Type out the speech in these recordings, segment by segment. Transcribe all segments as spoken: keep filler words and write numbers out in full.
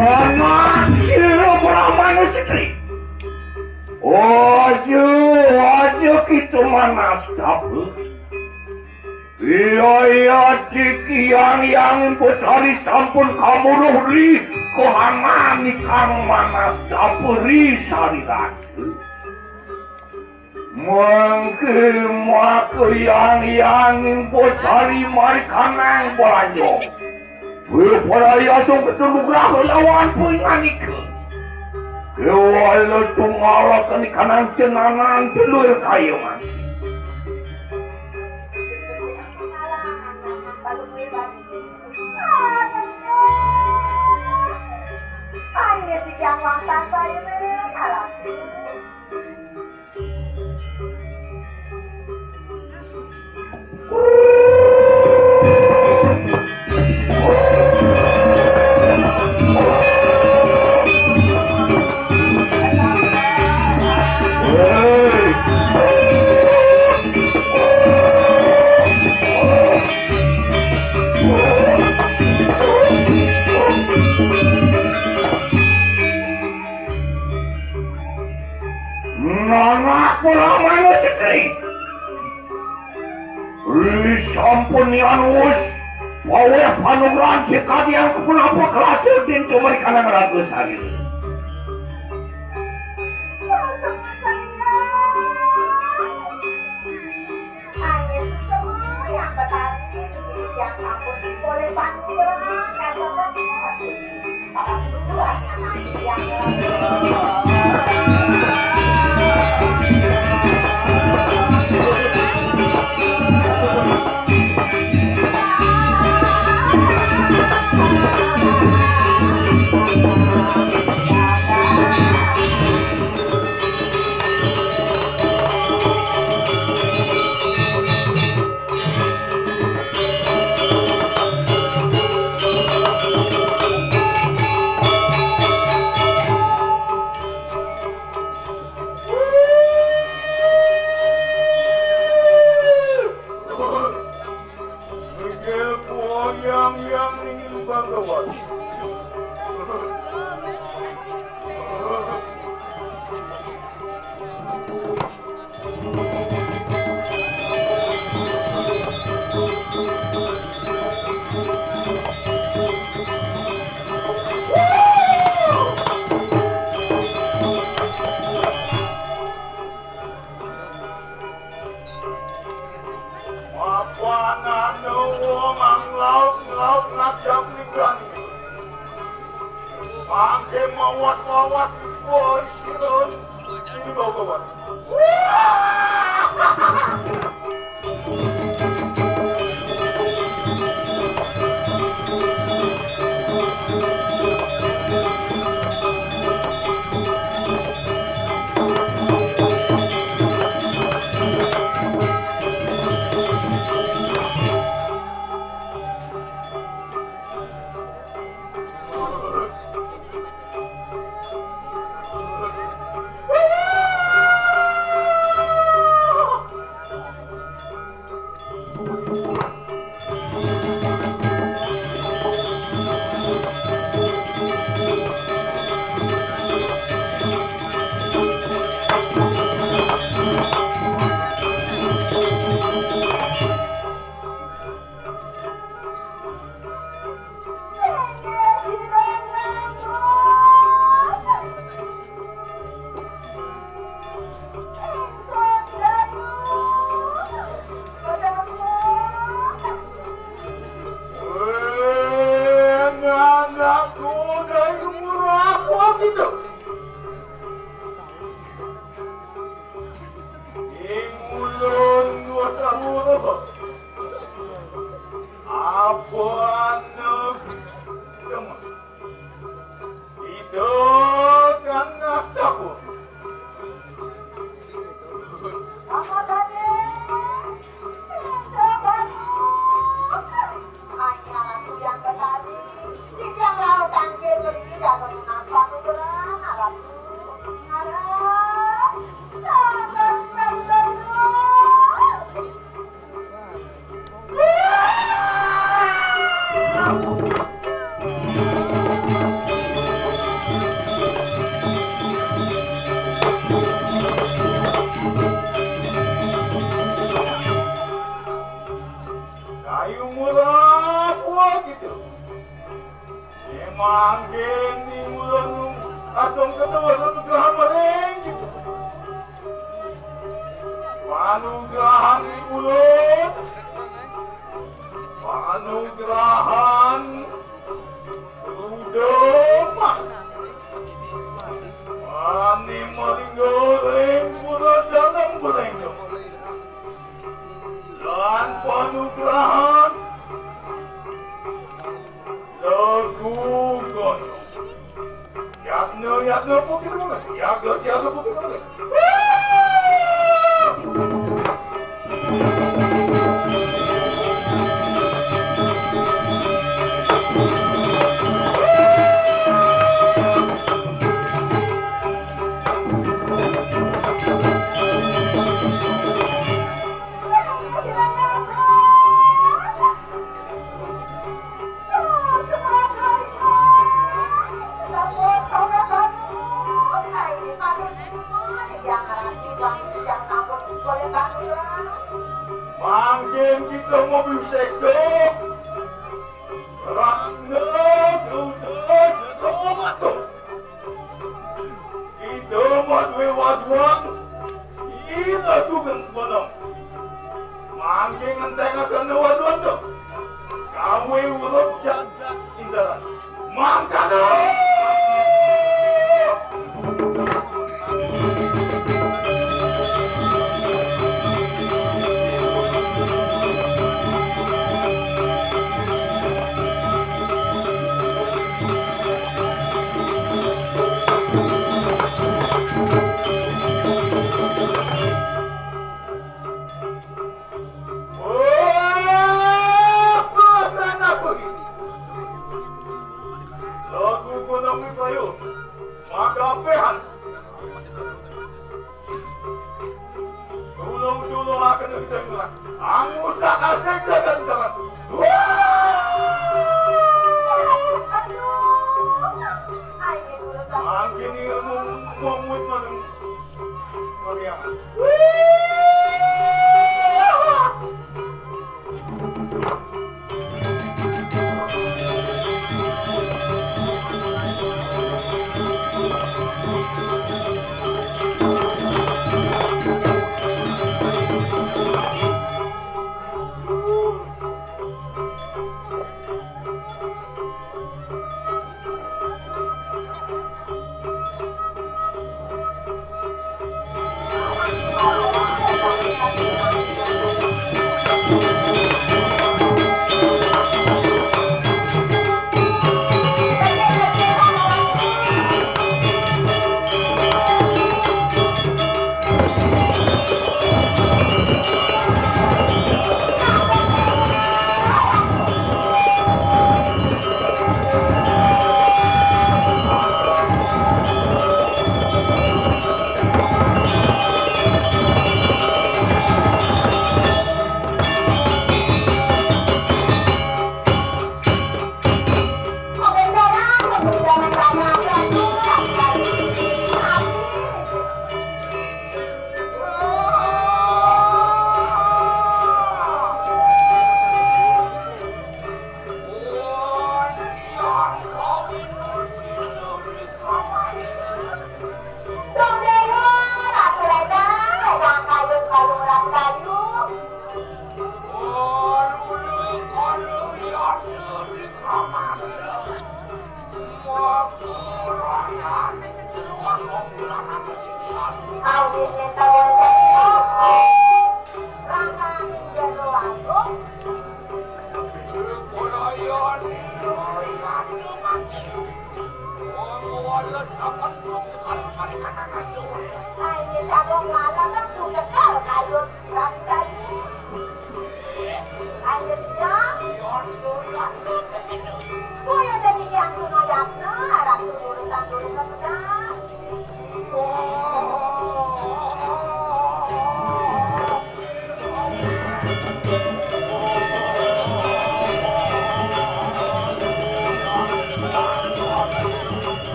Nana sira Brahmana Cetri. Aja, aja kita manas tapa. Iya, iya, Dik Hyang Hyang Betari sampun kamuruh ri kahanan ikang manas tapa ri sariraga. Mangke maka Hyang Hyang Betari marikanang belanja. Wiprayasa ketu nugraha lawan puinganika. Kéwala tungala kanikanang cenanan telur kayungan. Hanya tiga wangsan saya, Alam. Nana kula manusri. Ri sampun nian wus paweh panugrahan sikadi yang punapa kelasa dintu merikanang raga sarira. Hanya semua yang bertani di yang kampung boleh bantu orang kata. Nggih, Puang Hyang Hyang Ning Bhagawan. Mapanana wong ang laut-laut ngajak ninggal. Mangke mawat-mawat dipun sirun. Ini bawa kawan. Kayu murah buah gitu. Emang geni ulun asam ketemu satu gram goreng gitu. Panugrahan ulun. Panugrahan Rudo mah. Mani maling goreng pura dalam goreng dong. Lan panugrahan lagu gondong. Yatna, yatna putih banget. Yaga, yaga putih banget. Mangkin kita mobil sektor. Rangga, Rangga, Rangga. Ida madué waduan, ila dugem gunung. Mangké ngenténgaken waduan to. Gawé urup jagat indaran. Mangkana. Wah, perasaan aku ini. Lagu gunung itu, ayo. Maka pehan. Tulung-tulung akan kita bilang. Angusak asik jalan-jalan. Wah! Mangkin ilmu memuit malam.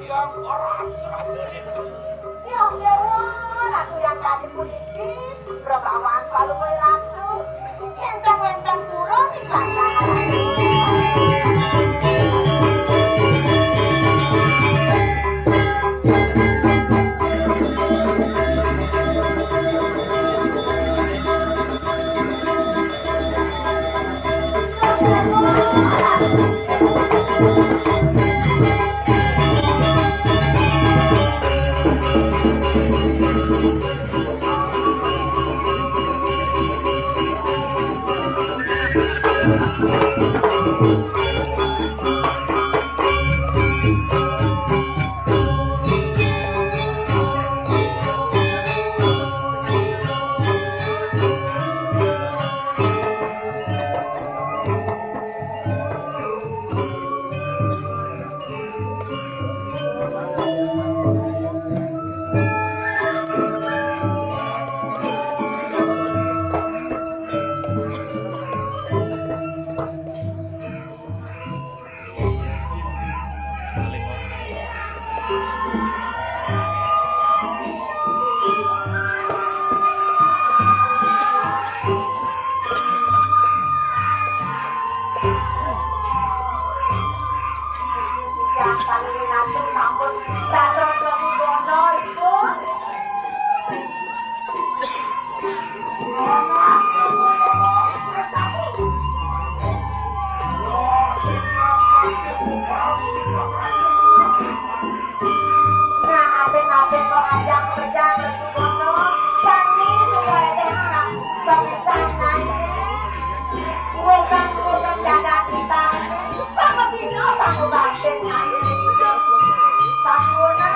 Yang ora dirasani. Yang dewa ratu yang tadi puniki, bebawan palungguh ratu. Entong-entong pura misalnya. Nah, ate-ate kok ajang pejang, Ratu Bono. Sami supaya deh orang pemikiran naik. Urusan-urusan jaga kita ini. Apa sih, apa mau banting naik? Sampurna.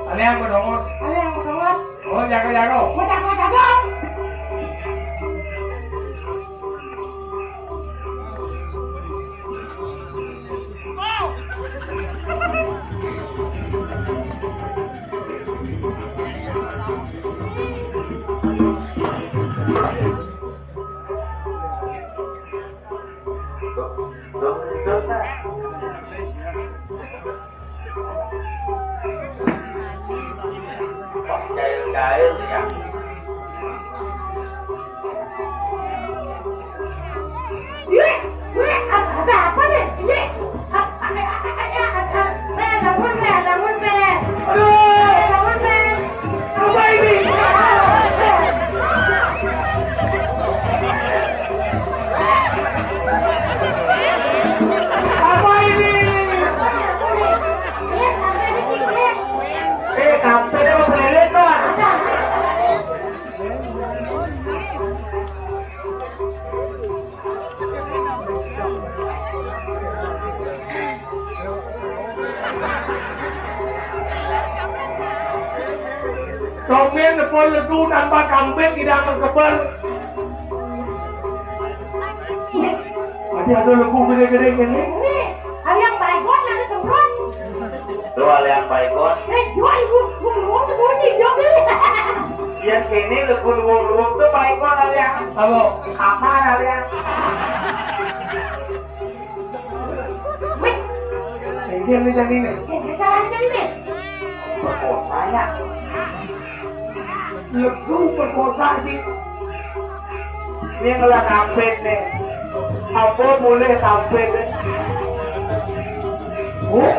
Ane yang bedongot. Ane yang bedongot. Oh, jago, jago. Mau jago, jago. Kail-kail ya. Ini apa, apa, apa nih? Ini apa, apa, apa, apa, apa, eh, bangun, Be, bangun, Be. Aduh. Be, bangun, Be. Apa ini? Apa ini? Eh, kampenya mau beli, Pak. Tombén nepon legu tanpa kampét tidak terkeber. Masih ada legu gedé-gedé gini. Nih, ada yang baygon, ada semprot. Tuh, ada yang baygon. Eh, jual ibu, ibu, ibu, ibu, ibu, ibu. Biar sini legu luwung-luwung tuh baygon ada yang. Halo. Apa ada yang? Wih. Ini yang ini. Ini yang ini. Perkosanya. Legu perkosa sih. Ini malah kampét nih. Apa boleh kampét nih? Oh.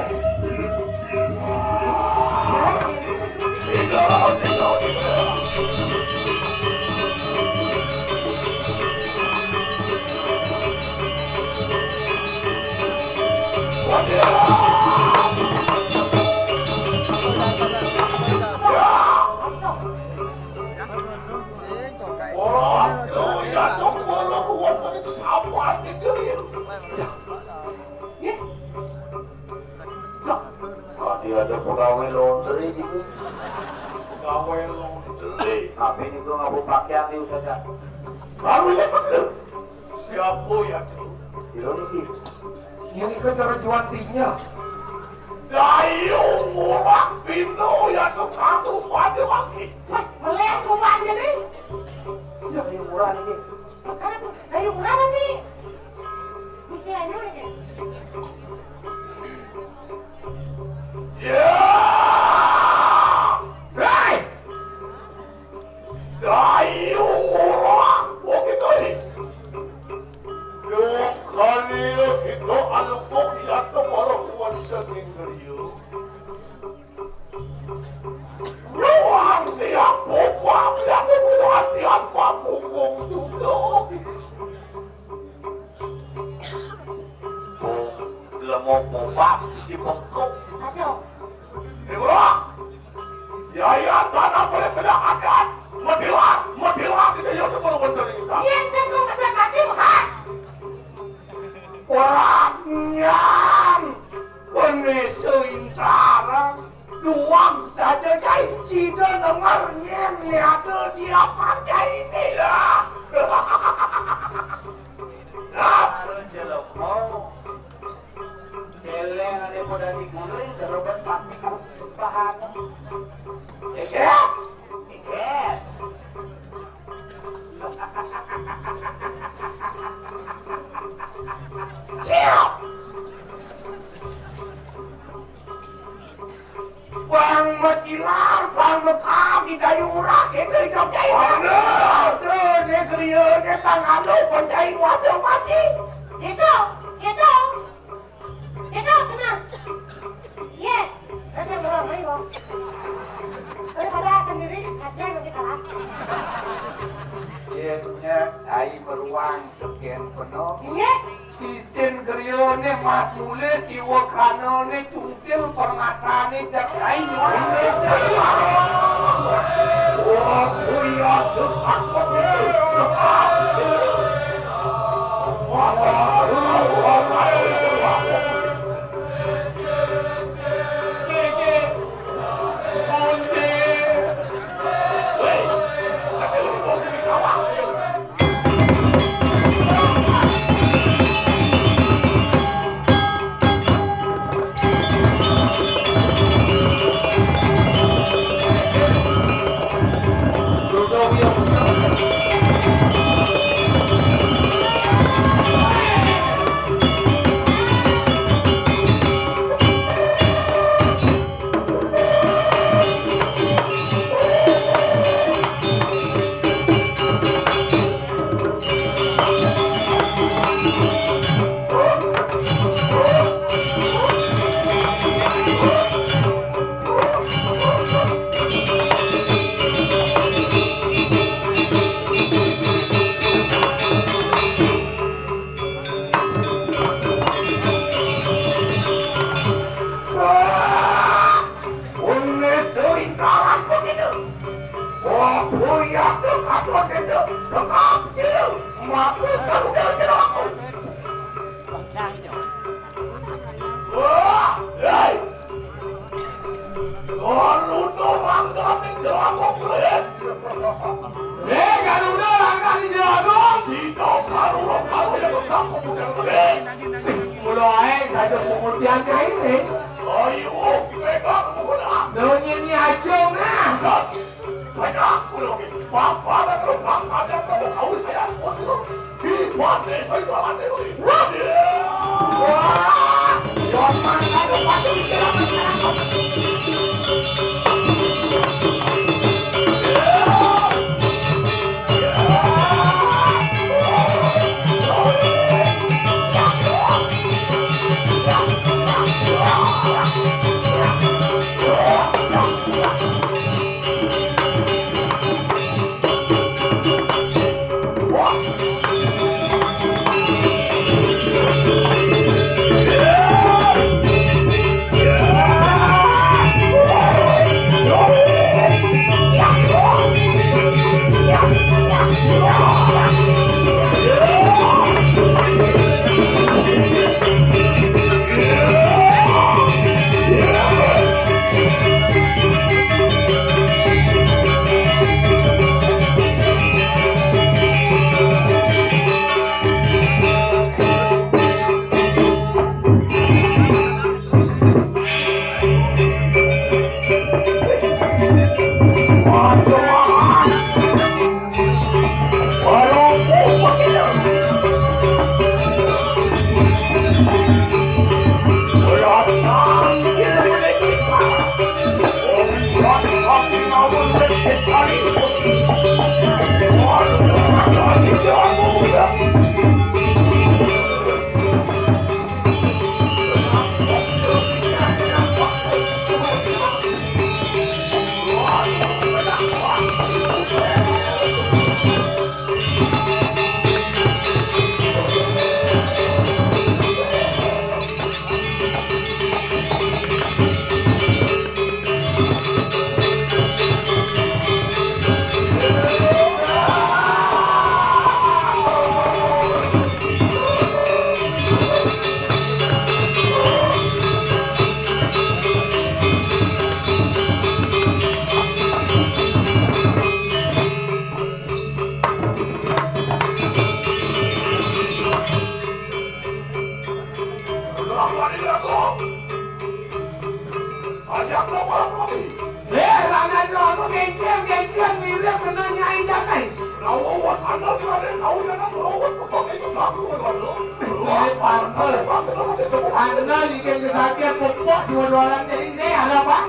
Tadi ada pegawai laundry gitu. Pegawai laundry. Tapi juga nggak mau pakaian di usaha. Baru ini betul. Siapa ya tuh? Ini kan cara juantinya. Dayu murah pino ya tuh satu pada wakil. Wah, melihat rumahnya nih. Iya, kayu murah nih. Makanya tuh, kayu murah nih. Buktiannya udah. Ya. Hei! Dayu murah, oke kali. Dua kali kita alupok ya tuh orang kuat saking keriu. Ruang siap buka, siap buka, siap buka, punggung juga. Lemok bopak, isi bengkok. Aduh. Dewa, ya, ya, tanah boleh kena akan. Matilah, matilah, kita ya semua wanita ini. Iya, saya mau kena mati, Pak. Orangnya. Bendé selintaran, duang saja cai, sida denger nyén nyata dia pakai ini. Lah. Baru jelema. Céléng ada modal diguling, gerobak pati bahan. Eget. Eget. Siap. Bang Matilar, Bang Mekar, di Dayu Murah, kita hidup jahit. Aduh, negeri ini tangan lu, pencai kuasa masih. Gitu, gitu. Itu, tenang. Iya. Ada yang berapa, Ibu? Daripada sendiri, kasihan nanti kalah. Iya, punya cai beruang, deken penuh. Iya. Isin griyané mas mulih, siwa kranané cungkil, permatané cak cai. Wah, kuya, depak, depak. Kekakil, mati kamu gara-gara aku. Wah, hei. Garuda langganing jelagong, Bro, ya. Eh, Garuda langganing jelagong. Sida Garuda, Garuda yang bekal sebutan, Bro. Mula ae saja pemutihan kae. Ayo, pegang mukuna. Donya ni ajung nah. Pegang mukuna. Bapak dan lu bangsa dan lu kau saya. Di mana saya jalan ini? Wah! Wah! Jangan ada patu di dalam. Eh, Raden Rama menceng-menceng mirip kena Nyai Damai. Rawat, anda berada tahu jangan rawat, pokoknya itu bagus, Raden. Eh, pantes. Anda bikin kesakitan pokok dua-duanya ini ada apa?